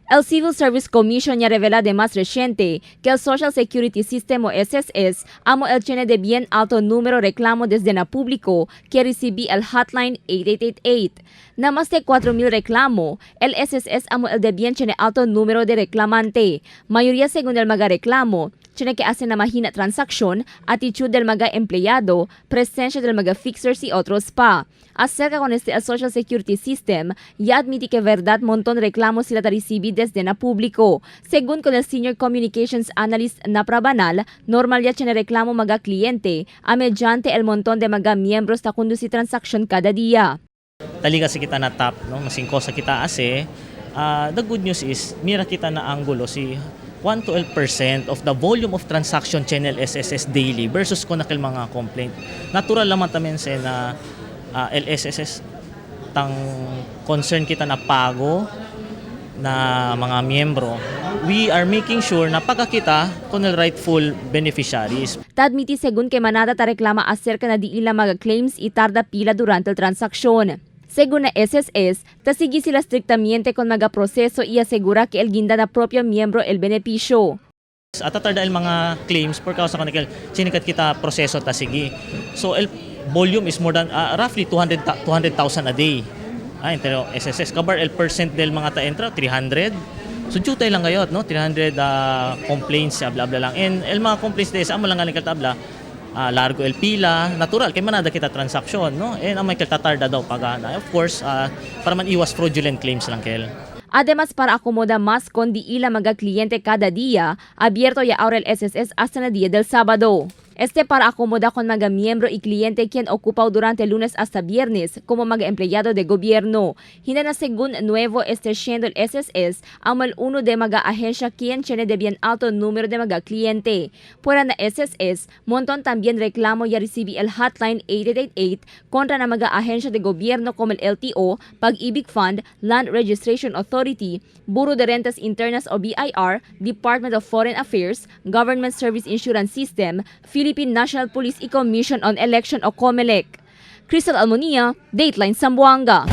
El Civil Service Commission ya revela de más reciente que el Social Security System o SSS amo el tiene de bien alto número reclamo desde na público que recibí el hotline 8888. Na más de 4,000 reclamo, el SSS amo el de bien tiene alto número de reclamante. Mayoría según el maga reclamo, tiene que hacer na mahina transacción, actitud del maga empleado, presencia del maga fixers y otros pa. Acerca con este el Social Security System, ya admití que verdad montón reclamos sila ta recibí desde na público. Según con el Senior Communications Analyst na Prabanal, normal ya tiene reclamo maga cliente, a mediante el montón de maga miembros ta conduci transacción cada día. Taliga si kita na top, no? Masingko sa kita ase. The good news is mira kita na angulo si 1 to 12% of the volume of transaction channel SSS daily versus kung nakil mga complaint. Natural naman tamen se na LSSS tang concern kita na pago na mga miyembro. We are making sure na pagkakita kung el rightful beneficiaries. Tadmiti según que manada ta reclama acerca na di ila mga claims y tarda pila durante el transacción. Según la SSS, ta sigi sila estrictamente con mga proceso y asegura que el guinda na propio miembro el beneficio. At tatarda el mga claims por causa kun sinikat kita proseso ta sige. So el volume is more than roughly 200,000 a day. Entero SSS kabar el percent del mga ta entra 300. So jutay lang gayot no 300 complaints bla bla lang. And el mga complaints de amo lang galing tabla largo el pila, natural kay manada kita transaction no. And ang may tatarda daw pagana. Of course, para man iwas fraudulent claims lang kel. Además, para acomoda más con di ila mga cliente cada día, abierto ya ahora el SSS hasta el día del sábado. Este para acomoda con mga miembro y cliente quien ocupa durante lunes hasta viernes como mga empleyado de gobierno. Hina na según nuevo este siendo el SSS amo el uno de mga agencia quien tiene de bien alto número de mga cliente. Fuera na SSS, montón también reclamo ya recibí el hotline 8888 contra na mga agencia de gobierno como el LTO, Pag-ibig Fund, Land Registration Authority, Bureau de Rentas Internas o BIR, Department of Foreign Affairs, Government Service Insurance System, Philippine National Police y Commission on Election o COMELEC. Crystal Almonia, Dateline Zamboanga.